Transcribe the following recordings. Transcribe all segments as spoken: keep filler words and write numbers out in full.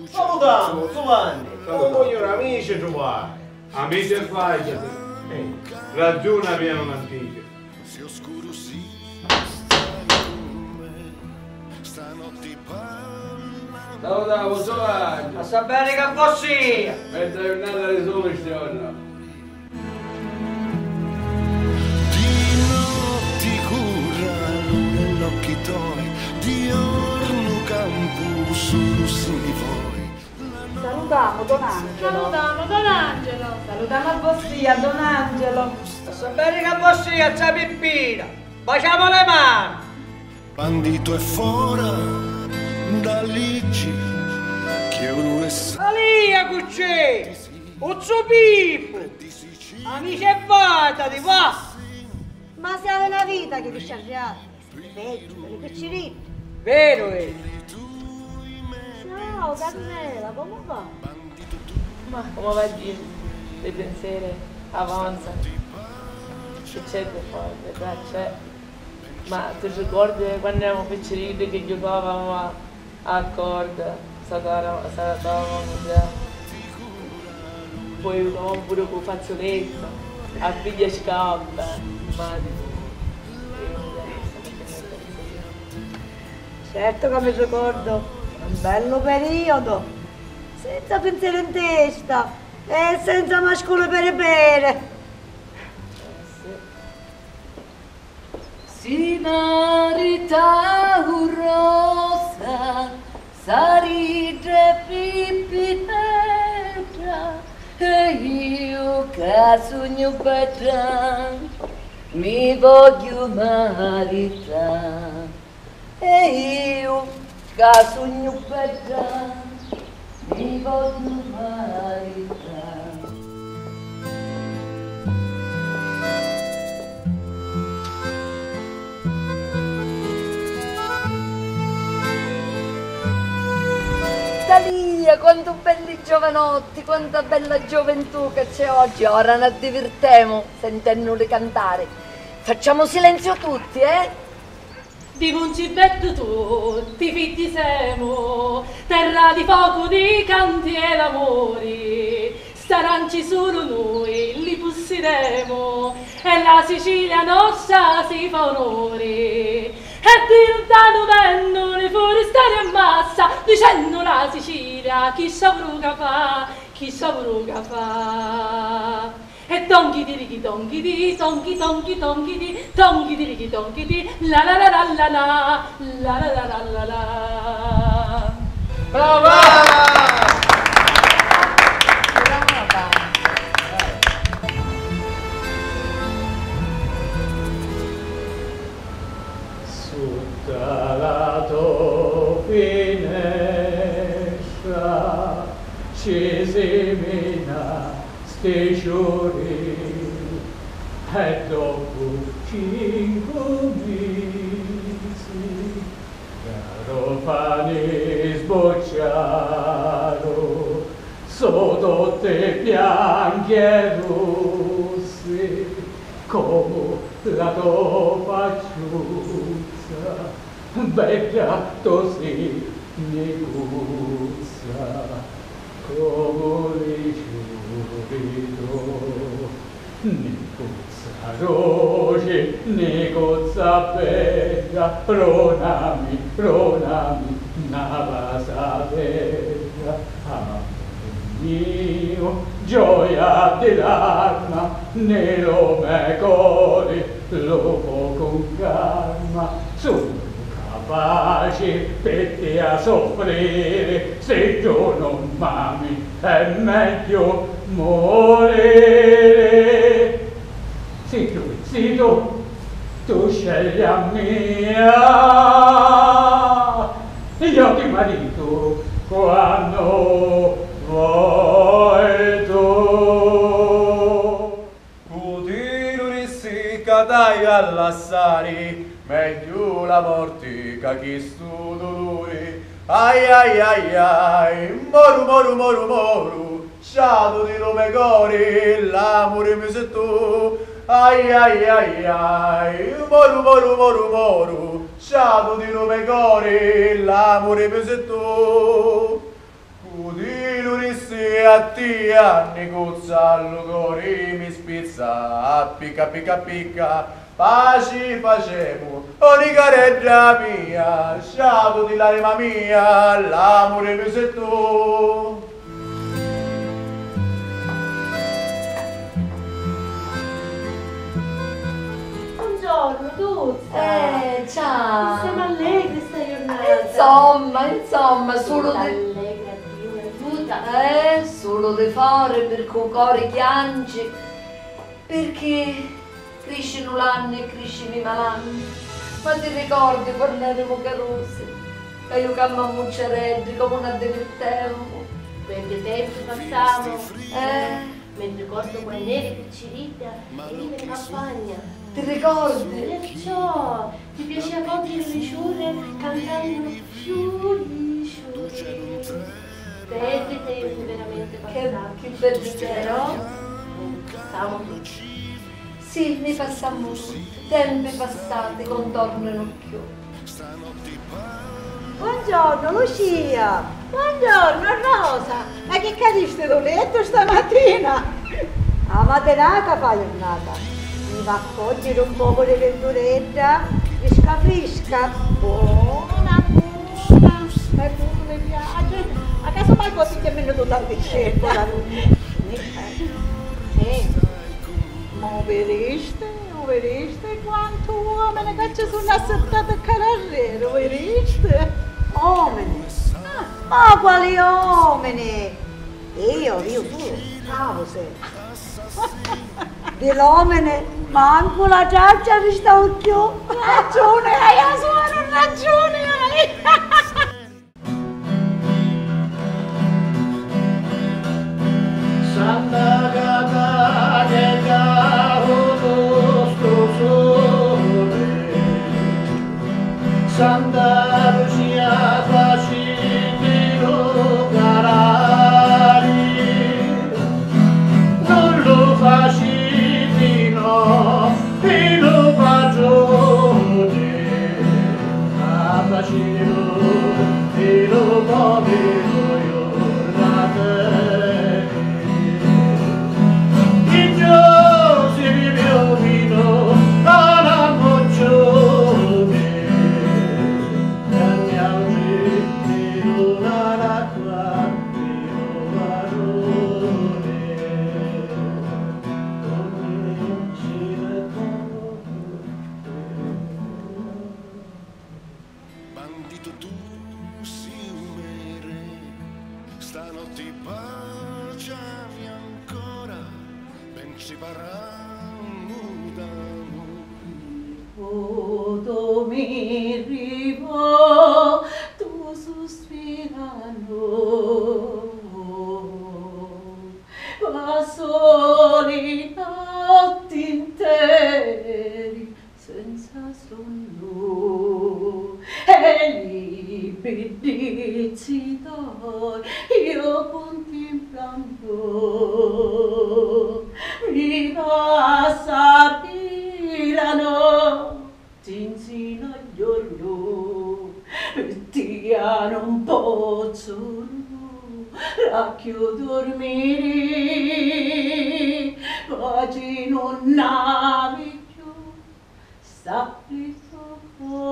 Salutamu, Giuvanni! Salutamu. Comu amici truvari! Amici e fai, eh, ragiuna avìanu l'antichi. Salutamu, Giuvanni! A sapiri ca vossia! Bedda jurnata di suli sti jorna! Di notti curranu nell'occhi toi, di jornu campu sulu si mi voi. Salutamu, don Angelo. Salutamu, don Angelo. Salutamu a vossia, don Angelo. A sapiri ca vossia, zia Pippina. Baciamu li mani. Banditu è fora da liggi, che onore sa. Alia cu c'è! U zu Pippu! Amici e fata, ti va! Ma si havi na vita chi ti sciarriati, pegghiu, li picciriddi. Veru è! Ciao, Carmela, comu va? Ma comu va a diri, li pinseri avanzanu. Chi c'è di fari, verità c'è. Ma ti ricordi quannu eramu picciriddi chi giucavamu a, a corda, saltavamu, saltavamu, poi giucavamu puru cu fazzulettu, a pigghia scarpa, ma. Certu ca mi ricordu, un bellu periodu, senza pinseri in testa e senza masculi peri peri. Si maritau Rosa, saridda e pippi bedda, e iu ca sugnu bedda, mi vogghiu marità. E iu ca sugnu bedda, mi vogghiu marità. Talia, quantu belli giovanotti, quanta bella gioventù che c'è oggi, ora n'addivirtemu sentennuli cantari. Facciamo silenzio tutti, eh? Di Muncibeddu tutti figghi semu, terra di focu, di canti e d'amuri, staranci sulu nui li pussidemu, e la Sicilia nostra si fa onuri, e di luntanu vennu li furisteri e massa, dicennu la Sicilia chi sciavuru ca fa, chi sciavuru ca fa. E tonchi tirichi tonchi ti, tonchi tonchi tonchi ti, tonchi tirichi tonchi ti, la la la la la la, la la la la la la. Brava! Sutta la to finestra ci simina sti ciuri e dopu cincu misi garofani sbocciaru, su tutti bianchi e russi comu la to facciuzza. Bedda tu si, nicuzza, comu li ciuri to, nicuzza doci, nicuzza bedda, runami, runami na vasa bedda. Amuri miu, gioia di l'arma, nni lu me cori lu focu ncarma. Sugnu capaci pi tia suffriri, siddu nun m'ami è megghiu muriri. Siddu, siddu, tu scegli a mia, io ti maritu quannu voi tu. Cu ti lu dissi ca t'haiu a lassari, megghiu la morti ca chistu duluri. Ai ai ai ai, moru moru moru moru, sciatu di lu me cori, l'amuri miu si tu. Ai ai ai ai, moru moru moru moru, sciatu di lu me cori, l'amuri miu si tu. Cu A tia, Nicuzza, lu cori mi spizza, a picca, picca, picca, paci facemu, o nicaredda mia, sciatu di l'anima mia, l'amuri miu si tu. Buongiorno, Tuzza. Eh, ciao. Siamo allegri sta giornata. Insomma, insomma, solo di... Allegra, Dio aiuta. Eh, solo di fare, perché u cori chiangi, perché criscinu l'anni e criscinu i malanni. Ma ti ricordi quannu erimu carusi, ca jucammu a mucciareddi comu n'addi pi tempu? Beddi tempi passamu. Eh. Mi ricordu quann'eri picciridda e ivi in campagna. Ti ricordi? Perciò ti piacìa cògghiri li ciuri cantannu ciuri ciuri. Beddi tempi veramenti passati. Chi beddi tempi. Però passamu tutti. Sì, ni passammu tutti. Tempi passati ca 'un tornanu cchiù. Buongiorno, Lucia! Buongiorno, Rosa! Ma chi cadisti lu lettu stamatina? A matinata fa jurnata. Mi va a cògghiri un pocu di virduredda frisca frisca. Bona, bona! E puru mi piaci. A casu mai così che mi ne do tanti scelti, la Lucia. Eh, ma u viristi? U viristi quantu uomini ca ci sunnu assittati ccà darreru, u viristi? Omini? Ah, ma quali omini? Io, io sulu causi. Di l'omini mancu la traccia ristau cchiù. Ragiuni hai, a suora, ragiuni hai. Santa Catania e Gaudu stu suli, Santa Lucia faciti lu carali, nun lu faciti no, pi lu patruni. A facilu pi lu poviru jurnateri, chi Diu si bibiu vinu a la mucciuni, e niautri pi lu naracqua, pi lu varuni, ogni ci mettamu. Banditu, tu si u me re, stanotti baciami ancora, mentri parramu d'amuri. Votu mi rivo, tu suspirannu, passu li notti interi senza sonnu, e li biddizzi toi io cuntemplannu, mi passa di la notti nzinu al jornu, e tia non pozzu ra cchiù durmiri, paci nun havi cchiù. Sappi stu cori,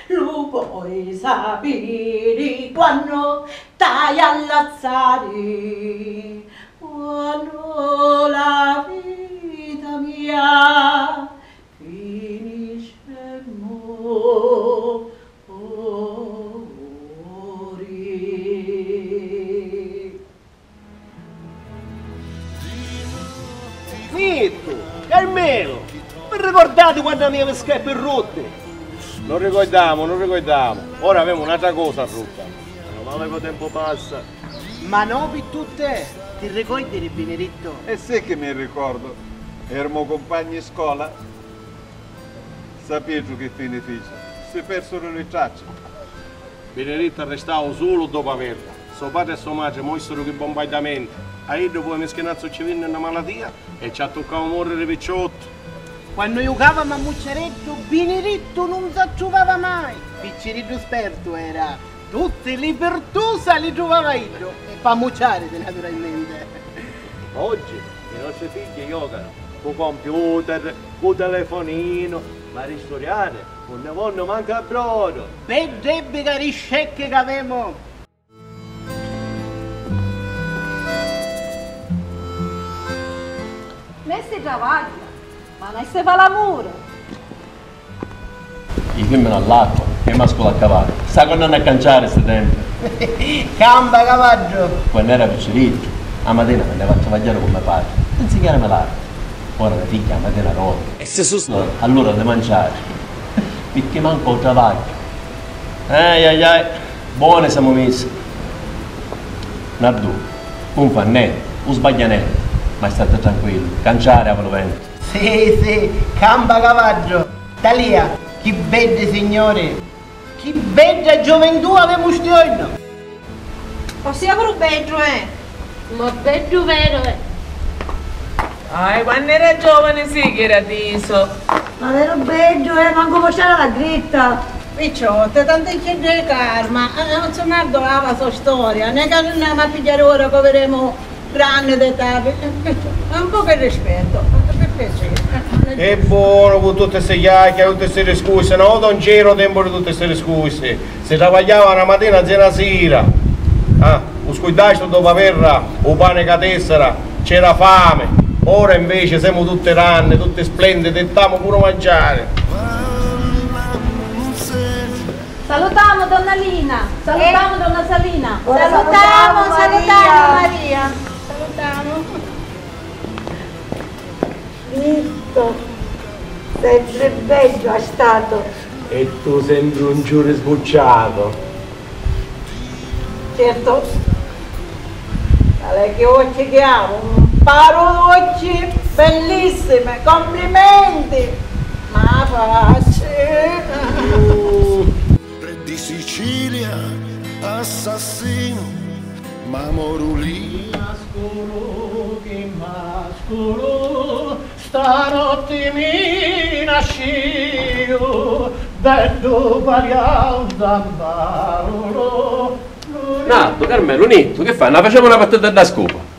lu voi sapiri quannu t'hai a lazzari, quannu la vita mia finiscemu ori. Mittu! Carmelu! Vi ricordati quannu avìamu i scarpi rutti? Nun ricordamu, nun ricordamu. Ora avemu n'atra cosa a rutta. Menu mali ca u tempu passa. Ma no pi tutti! Ti ricordi di Binirittu? E sì chi mi ricordu. Eramu cumpagni i scola. Sapìtru chi fini fici? Si persuru li tracci. Binirittu arristau sulu dopu a verra. So patri e so matri moistiru chi bombardamenti. A iddu poi mischinazzu ci vinni na malatia e ci attuccau morriri picciottu. Quannu jucavamu a mucciareddu, Binirittu nun s'attruvava mai. Picciriddu spertu era. Tutti li pirtusa li truvava iddu, p'ammucciarisi, naturalmenti. Oggi i nostri figghi jocanu cu computer, cu telefoninu, ma di sturiari nun nni vonnu mancu a brodu. Beddi ebbicari scecchi c'avemu! Nessi travagghia, ma nessi fa l'amuri. I fimmini all'acqua e i masculi a cavallu. Sta cunnannu a canciari sti tempi. Campa cavaddu! Quannu era picciriddu, a matina m'annava a travagghiari cu me patri, pi nsignarimi l'arti. Ora me figghi a matina dormi. E si susnò, allura di manciari. Pirchì mancu u travagghiu. Ai ai ai, boni semu misi. Naddù, nun fa nenti, u sbagghia nenti, ma stati tranquillu, canciari havi lu ventu. Sì, sì, campa cavaddu! Talia, chi beddi signuri! Chi bedda gioventù avemu sti jorna! Ossia puru beddu, eh! Ma beddu veru, eh! Ai, quannu era giovani sì chi era tisu! Ma veru beddu, eh! Mancu puciari la gritta! Picciotti, tanticchiedda di carma, eh, eh, Zunardu hava so storia, nen ca nun n'hamu a pigghiari ora ca u viremu granni d'età, pi-, pi-, un pocu di rispettu, pi piaciri. E bonu cu tutti sti chiacchiari, tutti sti discursi, na vota un c'era u tempu di tutti sti discursi, si travagghiava na matina zi na sira. Ah, u scurdasti dopu averra u pani ca tessera, c'era fami, ora inveci semu tutti ranni, tutti splendidi, ittamu puru manciari. Salutamu donna Lina, salutamu donna Salina. Ora salutamu, salutamu Maria. Salutamu Maria. Salutamu. Zittu, sempri beddu ha statu. E tu sempri un ciuri sbucciatu. Certu. Tali chi occhi chi havi, un paru d'occhi bellissimi, complimenti! Ma facci! Re di Sicilia, assassinu, ma moru li. Masculu, chi masculu, stanotti mi nasciu, beddu pariau zambarulu. Natu, Carmelu, Nittu, chi fai? Na facemu na partita dda scupa?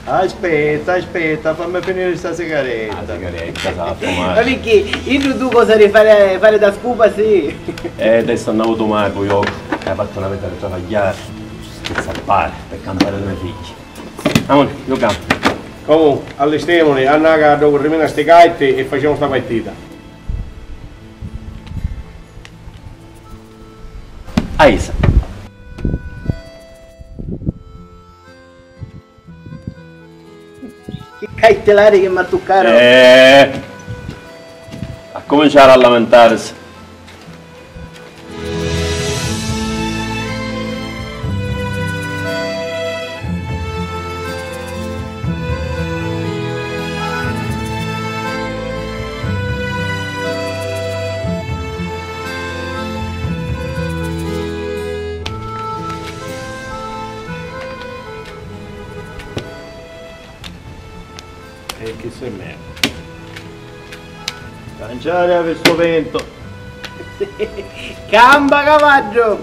Aspetta, aspetta, fammi finire sta sigaretta. La sigaretta, sa fumare. Ma picchì? Iddu tu cosa di fare, fare da scupa, sì? Eh, adesso non ho avuto mai, poi io ho fatto una vita di travagliare, per salvare, per campare due figli. Amore, io campo. Comunque, allistemuni, annaca ddocu rimina sti carti e facemu sta partita. Aisa. Chi carti larghi chi m'attuccaru! Eh, a cominciare a lamentarsi. E chi si mea? Canciari havi stu ventu! Campa cavaddu!